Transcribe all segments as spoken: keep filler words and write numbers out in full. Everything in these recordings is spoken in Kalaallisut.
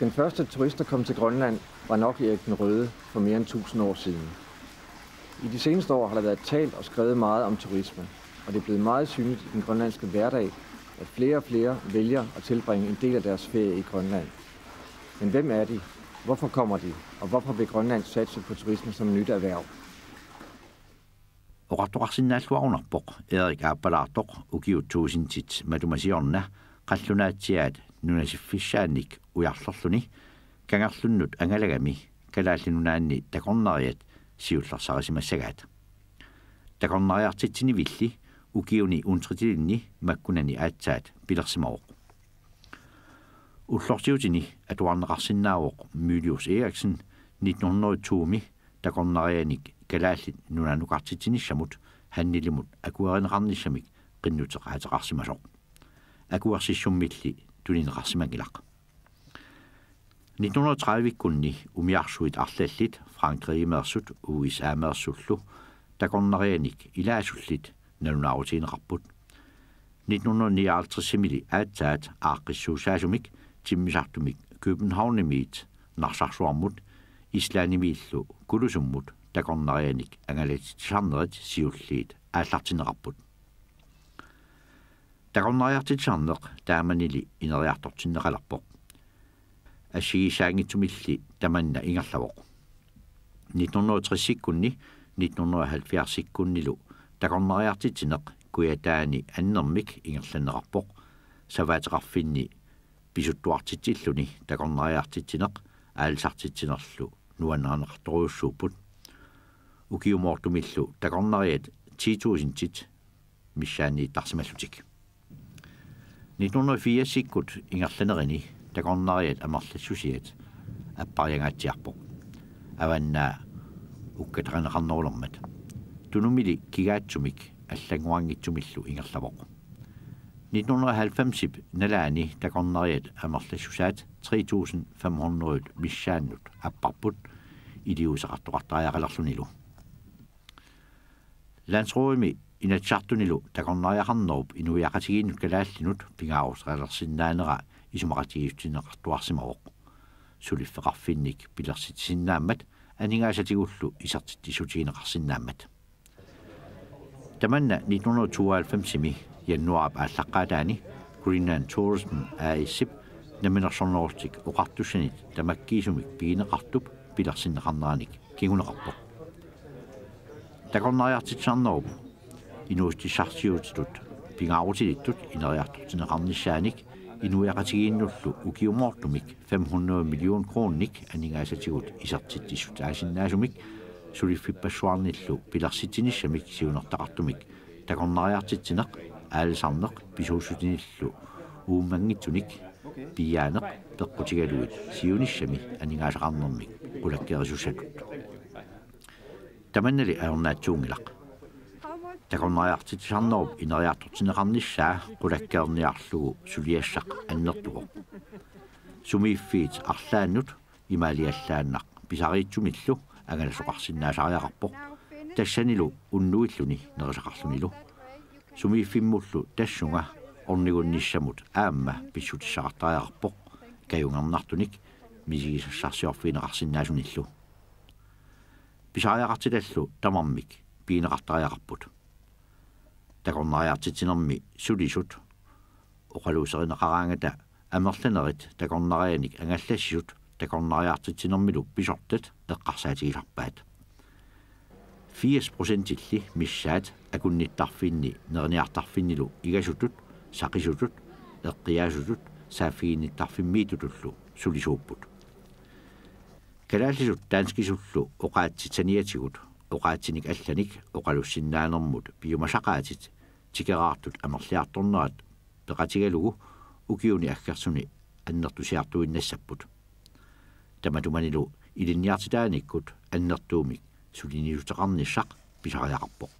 Den første turist, der kom til Grønland, var nok Erik den Røde for mere end tusind år siden. I de seneste år har der været talt og skrevet meget om turisme, og det er blevet meget synligt i den grønlandske hverdag, at flere og flere vælger at tilbringe en del af deres ferie i Grønland. Men hvem er de? Hvorfor kommer de? Og hvorfor vil Grønland satse på turisme som et nyt erhverv? Oqartoqarsinnaalluarunarpoq Erik Aappalaartoq ukiut tuusintit matuma siorna qallunaatsiaat nunasiffissaannik ujarlerluni kangerlunnut angalagami Kalaallit Nunaanni takornariat siullersarisimassagaat. Takornariartitsinivilli ukiuni untritilinni makkunani aatsaat pilersimavoq. Ullorsiutini atuarneqarsinnaavoq Mylius Eriksen nitten hundrede og to-mi takornarianik Kalaallit Nunaanukartitsinissamut handelimut akuerineqarnissamik qinnuteqaateqarsimasoq. Akuersissummilli tunineqarsimanngilaq. Nitten hundrede og tredive-kkunni umiarsuit arlallit Frankrigimeersut U S A-meersullu takornarianik ilaasullit nalunaarutigineqarput. Nitten hundrede nioghalvtreds-imili aatsaat aaqqissuussaasumik timmisartumik Københavnimiit Narsarsuarmut Islandimiillu Kulusummut takornarianik angalatitsisarnerit siulliit aallartinneqarput. Takornariartitsisarneq taamanili ineriartortinneqalerpoq. Assigiissaanngitsumilli tamanna ingerlavoq. Nitten hundrede og tres-ikkunni nitten hundrede og halvfjerds-ikkunnilu takornariartitsineq kujataani annermik ingerlanneqarpoq. Savaateqarfinni pisuttuartitsilluni takornariartitsineq aalisartitsinerlu nuannarineqartorujussuupput. Ukiumoortumillu takornariat ti tusindit missaanniittarsimallutik. Nitten hundrede og firs-ikkut ingerlanerini takornariat amerlassusiat appariangaatsiarpoq. Avannaa ukkatarineqarnerulermat. Tunumili kigaatsumik allannguanngitsumillu ingerlavoq. Nitten hundrede og halvfems-ip nalaani takornariat amerlassusaat tre tusind fem hundrede missaannut apparput iliuuseqartoqartariaqalerlunilu. Landsrådimi Inatsisartunilu takornariaqarnerup inuiaqatigiinnut kalaallinut pingaaruteqalersinnaanera isumaqatigiissutinneqartuarsimavoq. Suliffeqarfinnik pilersitsisinnaammat aningaasatigullu isertitsissutigineqarsinnaammat. Tamanna nitten hundrede og tooghalvfems-imi januaarip aallaqqaataani Greenland Tourism A/S-ip Namminersornerullutik Oqartussanit tamakkiisumik pigineqartup pilersinneqarneranik kinguneqarpoq. Takornariartitsisarnerup inuussutissarsiutitut pingaarutilittut ineriartortinneqarnissaanik inuiaqatigiinnullu ukiumoortumik fem hundrede million kronenik aningaasatigut isertitsissutaasinnaasumik suliffippassuarnillu pilersitsinissamik siunertaqartumik takornariartitsineq, aalisarneq pisuussutinillu uummanngitsunik piiaaneq peqqutigalugit siunissami aningaasaqarnermik qulakkeerisussatut. Tamannali ajornaatsuunngilaq. Takornariartitsisarnerup ineriartortinneqarnissaa qulakkeerniarlugu suliassaq annertuvoq. Sumiiffiit arlaannut imaaliallaannaq pisariitsumillu angalasoqarsinnaasariaqarpoq. Tassanilu unnuilluni nerisaqarlunilu. Sumiiffimmullu tassunga ornigunnissamut aamma pissutissaqartariaqarpoq kajungernartunik misigisassarsiorfigineqarsinnaasunillu. Pisariaqartitallu tamarmik pigineqartariaqarput. Takornariartitsinermi sulisut oqaluuserineqaraangata amerlanerit takornarianik angallassisut takornariartitsinermilu pisortat eqqarsaatigisarpaat. Firs procentilli missaat akunnittarfinni neriniartarfinnilu igasutut, saqisutut, eqqiaasutut saaffiginnittarfimmiittutullu sulisuupput. Kalaallisut danskisullu oqaatsit saniatigut oqaatsinik allanik oqalussinnaanermut piumasaqaatit tikeraartut amerliartornerat peqatigalugu ukiuni aggersuni annertusiartuinnassapput. Tamatumanilu ilinniartitaanikkut annertuumik suliniuteqarnissaq pisariaqarpoq.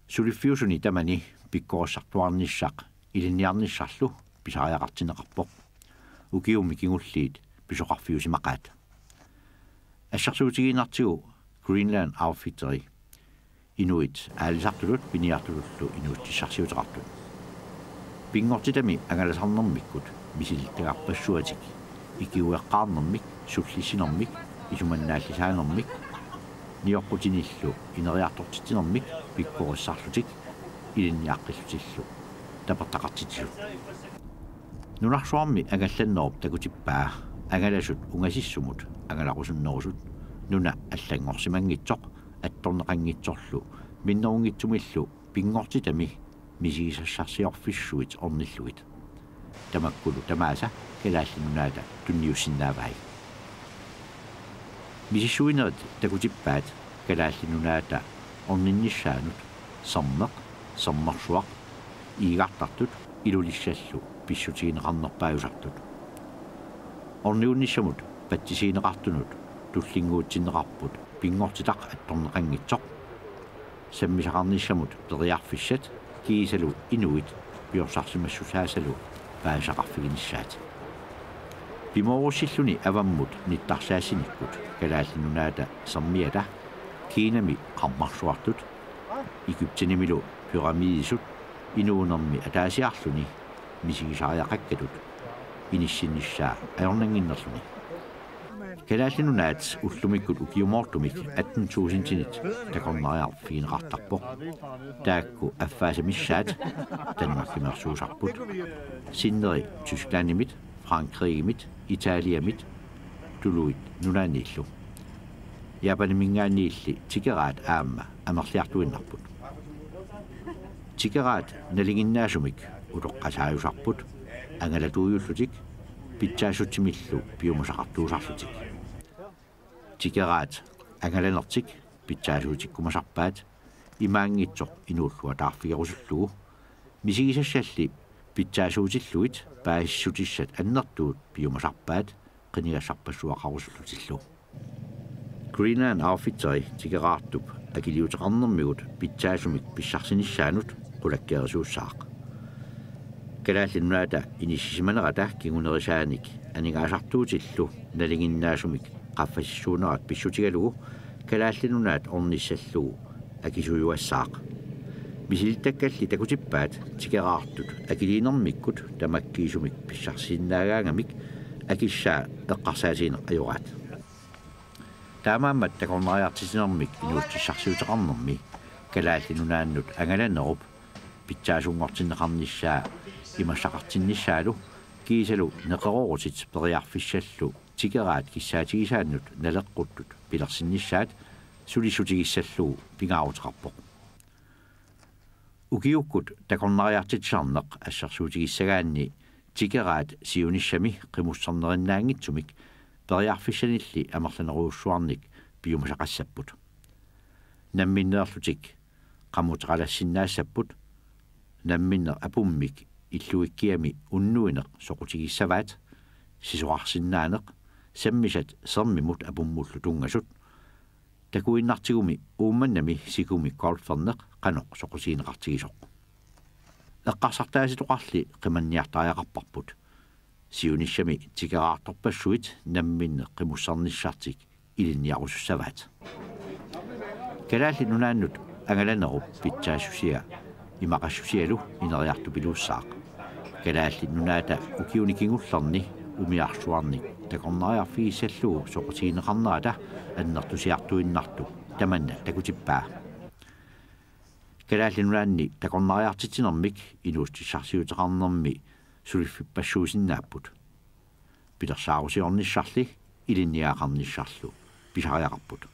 Suliffiusuni tamani pikkorissartuarnissaq ilinniarnissarlu pisariaqartinneqarpoq. Ukiummi kingulliit pisoqarfiusimaqaat. Assersuutigiinnartigu Greenland Outfitteri inuit aalisartutut piniartutullu inuussutissarsiuteqartut. Pinngortitami angalasarnermikkut misilittagarpassuatik ikiueqqaarnermik, sullissinermik, isumannaallisaanermik, nioqqutinillu ineriartortitsinermik pikkorissarlutik ilinniaqqillutillu tapertaqartitsisut. Nunarsuarmi angallannerup takutippaa angalasut ungasissumut angalarusunnerusut nuna allanngorsimanngitsoq attorneqanngitsorlu minnerunngitsumillu pinngortitami misigisassarsiorfissuit ornillugit. Tamakkulu tamaasa Kalaallit Nunaata tunniussinnaavai. Misissuinerit takutippaat Kalaallit Nunaata orninnissaanut sermeq, sermersuaq, iigartartut Ilulissallu pissutigineqarnerpaajusartut. Orniunnissamut patsisigineqartunut tullinnguutsinneqarput pinngortitaq attorneqanngitsoq, sammisaqarnissamut periarfissat kiisalu inuit piorsarsimassusaasalu paasisaqarfiginissaat. Pimoorussilluni avammut nittarsaassinikkut Kalaallit Nunaata sermiata Kinami qarmarsuartut, Egyptenimilu pyramidisut inuunermi ataasiarluni misigisariaqakkatut inissinnissaa ajornannginnerluni. Kalaallit Nunaat ullumikkut ukiumoortumik atten tusindinit takornariarfigineqartarpoq. Taakku affaasa missaat Danmarkimeersuusarput. Sinneri Tysklandimit, Frankrigimit, Italiamit, tuluit nunaanniillu. Japaniminngaanniilli tikeraat aamma amerliartuinnarput. Tikeraat nalinginnaasumik utoqqasaajusarput angalatuujullutik pitsaassutimillu piumasaqartuusarlutik. Tikeraat angalanertik pitsaasuutikkumasarpaat imaanngitsoq inuulluataarfigerusullugu, misigisassalli pitsaasuutillugit paasissutissat annertuut piumasarpaat qinigassarpassuaqarusullutillu. Greenland Outfitteri tikeraartup akiliuteqarnermigut pitsaasumik pissarsinissaanut qulakkeerisuussaaq. Kalaallit Nunaata inissisimanerata kingunerisaanik aningaasartuutillu nalinginnaasumik qaffasissuunerat pissutigalugu Kalaallit Nunaat ornissallugu akisujuassaaq. Misilittakkalli takutippaat tikeraartut akiliinermikkut tamakkiisumik pissarsisinnaagaangamik akissaa eqqarsaatigineq ajoraat. Taamaammat takornariartitsinermik inuussutissarsiuteqarnermi Kalaallit Nunaannut angalanerup pitsaasunngortinneqarnissaa imassaqartinnissaalu kiisalu neqeroorutit periarfissallu tikeraat kissaatigisaannut naleqquttut pilersinnissaat sulissutigissallugu pingaaruteqarpoq. Ukiukkut takornariartitsisarneq assersuutigissagaanni tikeraat siunissami qimussernerinnaanngitsumik periarfissanilli amerlanerujussuarnik piumasaqassapput. Namminneerlutik qamuteqalassinnaassapput, namminneq apummik illuikkiami unnuineq soqutigissavaat, sisorarsinnaaneq, sammisat sermimut apummullu tunngasut, takuinnartigumi Uummannami sikumi golferneq qanoq soqutigineqartigisoq. Eqqarsartaasitoqarli qimanniartariaqarparput. Siunissami tikeraartorpassuit namminneq qimussernissartik ilinniarusussavaat. Kalaallit Nunaannut angalanerup pitsaassusia imaqassusialu ineriartupilussaaq. Kalaallit Nunaata ukiuni kingullerni umiarsuarnik takornariarfigissallugu soqutigineqarnerata annertusiartuinnartup tamanna takutippaa. Kalaallit Nunaanni takornariartitsinermik inuussutissarsiuteqarnermi suliffippassuusinnaapput. Pilersaarusiornissarli ilinniagaqarnissarlu pisariaqarput.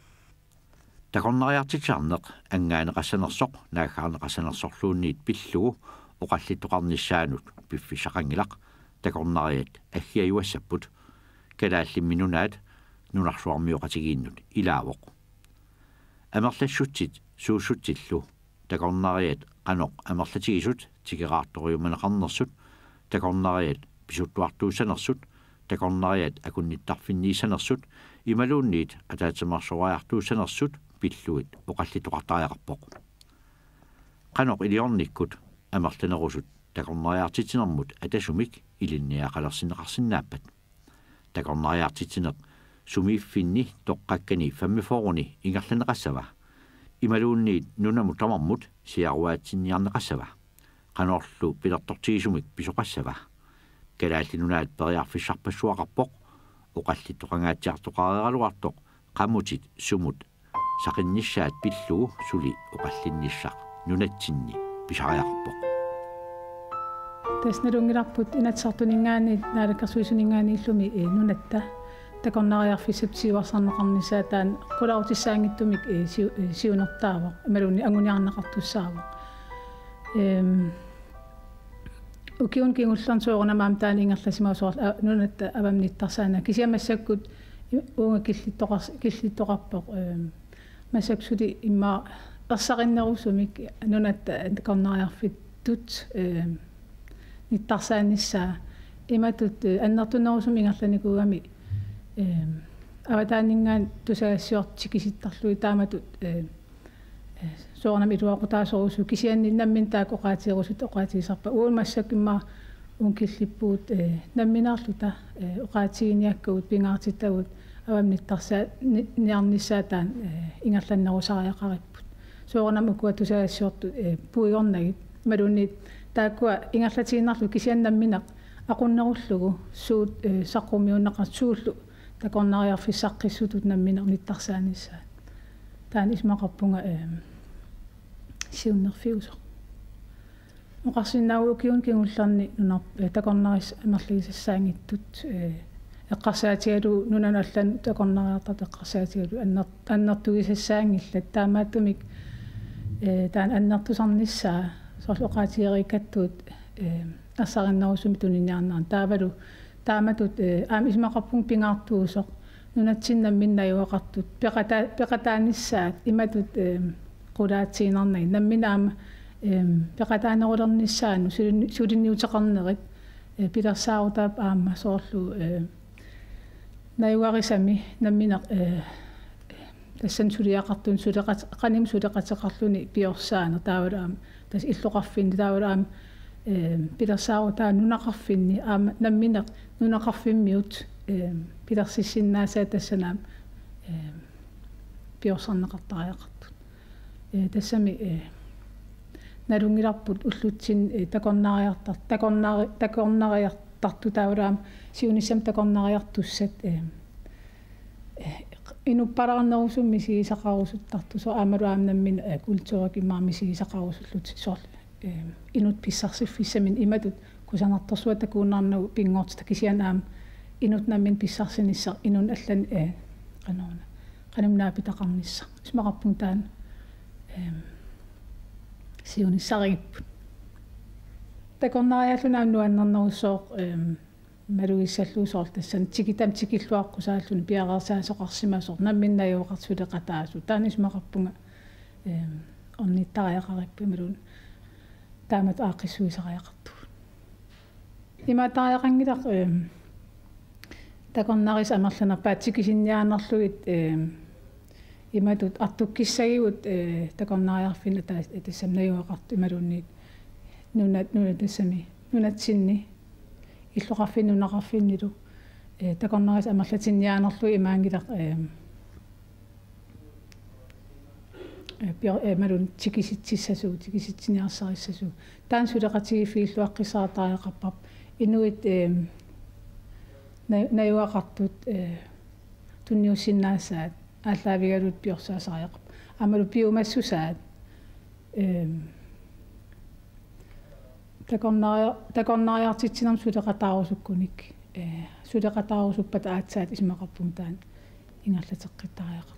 Takornariartitsisarneq angaaneqassanersoq naaggaarneqassanersorluunniit pillugu oqallittoqarnissaanut piffissaqanngilaq, takornariat aggiajuassapput, Kalaallimmi Nunaat nunarsuarmioqatigiinnut ilaavoq. Amerlassutsit suussutsillu takornariat qanoq amerlatigisut tikeraartoriumaneqarnersut, takornariat pisuttuartuussanersut, takornariat akunnittarfinniissanersut imaluunniit ataatsimeersoriartuussanersut pillugit oqallittoqartariaqarpoq. Qanoq iliornikkut amerlanerusut takornariartitsinermut atasumik ilinniagaqalersinneqarsinnaappat? Takornariartitsineq sumiiffinni toqqakkani femogfyrreni ingerlanneqassava? Imaluunniit nunamut tamarmut siaruaatsinniarneqassava? Qanorlu pilertortigisumik pisoqassava? Kalaallit Nunaat periarfissarpassuaqarpoq, oqallittoqangaatsiartoqareeraluartoq qamutit sumut saqinnissaat pillugu suli oqallinnissaq nunatsinni pisariaqarpoq. Tassa nalunngilarput Inatsisartuninngaanniit Naalakkersuisuninngaanniillumi, eh, nunatta takornariarfissap siuarsarneqarnissaa taanna qularutissaanngitsumik, eh, siu-, eh, siunertaavoq, imaluunniit anguniarneqartussaavoq. Ehm, ukiuni kingullerni soorunami aamma taanna ingerlasimavoq, soorlu, a-, nunatta avammut nittarsaaneq. Kisianni massakkut i-, uunga killittoqars-, killittoqarpoq, ehm, massakkut suli immaqa ersarinnerusumik nunatta takornariarfittut, ehm, nittarsaanissaa. Imatut, eh, annertunerusumik ingerlanikuugami, ehm, avataaninngaanniit tusagassiortut tikisittarlugit taamatut, eh, eh, soorunami iluaqutaasorujussuuvoq, kisianni nammineq taakku oqaatigerusuttut oqaatigisarpaat. Uagut massakkut immaqa uunga killippugut, eh, nammineerluta, eh, oqaatiginiakkagut, pingaartittagut avammut nittarsaa-, ni-, niarnissaa taanna, eh, ingerlannerusariaqaripput. Soorunami ukua tusagassiortut, eh, puigornagit. Imaluunniit taakkua ingerlatiinnarlugu kisianni nammineq aqunnerullugu suut, eh, saqqummiunneqartut, suullu takornariarfissaqqissutut nammineq nittarsaanissaat. Taanna isumaqarpunga, ehm, siunnerfiusoq. Oqarsinnaavoq ukiuni kingullerni nunarp-, eh, takornarissat amerligisassaanngitsut, eh, eqqarsaatigalugu nunanut allanut takornariartartut eqqarsaatigalugu anner-, annertugisassaanngillat, taamaattumik, eh, taanna annertusarnissaa soorlu oqaatigereerikkattut, eh, ersarinnerusumik tuniniarneranni taavalu taamatut, eh, aamma isumaqarpunga pingaartuusoq nunatsinni nammineq najugaqartut peqata-, peqataanissaat imatut, eh, qulaatsiinnarnagit, nammineq aamma, eh, peqataanerulernissaannut sulin-, suliniuteqarnerit, eh, pilersaarutaavoq aamma soorlu, eh, najugarisami nammineq, eh, tassani suliaqartuni suleqat-, qanimut suleqateqarluni piorsaaneq taavalu aamma tassa illoqarfinni taavalu aamma, eh, pilersaarutaavoq nunaqarfinni aamma nammineq nunaqarfimmiut, eh, pilersissinnaasaat tassani aamma, eh, piorsarneqartariaqartut. Eh, tassami, eh, nalunngilarput ullutsinni, eh, takornariartar-, takornari-, takornariartartut taavalu aamma siunissami takornariartussat, eh, eh, inuppalaarnerusumik misigisaqarusuttartut, soorlu aammalu aamma nammineq, eh, kulturikkut immaqa misigisaqarusullutik soorlu, eh, inuttut pissarsiffissaminnik imatut kusanartorsuaq takuinnarnagu pinngortitaq kisianni aamma inuttut nammineq pissarsinissaq inunnut allanut, eh, qanoruna, qanimut naapitaqarnissaq. Isumaqarpunga taanna, ehm, siunissarigipput. Takornariaalluni aamma nuannernerussooq, ehm, malugissallugu soorlu tassani tikitami tikilluaqqusaalluni piareersaasoqarsimasoq nammineq najugaqartut suleqataasut. Taanna isumaqarpunga, ehm, ornittariaqaripput imaluunniit taamatut aaqqissuisariaqartugut. Imaattoriaqanngilaq, ehm, takornarissat amerlanerpaat tikisinniaannarlugit, ehm, imatut artukkissagigut, eh, takornariarfinni taas-, tassami najugaqartut imaluunniit nunat, nunat tassami nunatsinni illoqarfinni nunaqarfinnilu, eh, takornarissat amerlatinniaannarlugit imaanngilaq, ehm, eh, pio-, eh, imaluunniit tikisitsissasugut, tikisitsiniarsarissasugut. Taanna suleqatigiiffigilluaqqissaartariaqarparput. Inuit, ehm, na-, najugaqartut, eh, tunniussinnaasaat aallaavigalugu piorsaarisariaqarput. Aammalu piumassusaat, ehm, takornari-, takornariartitsinermut suleqataarusukkunik, eh, suleqataarusuppata aatsaat isumaqarpunga taanna ingerlateqqittariaqartoq.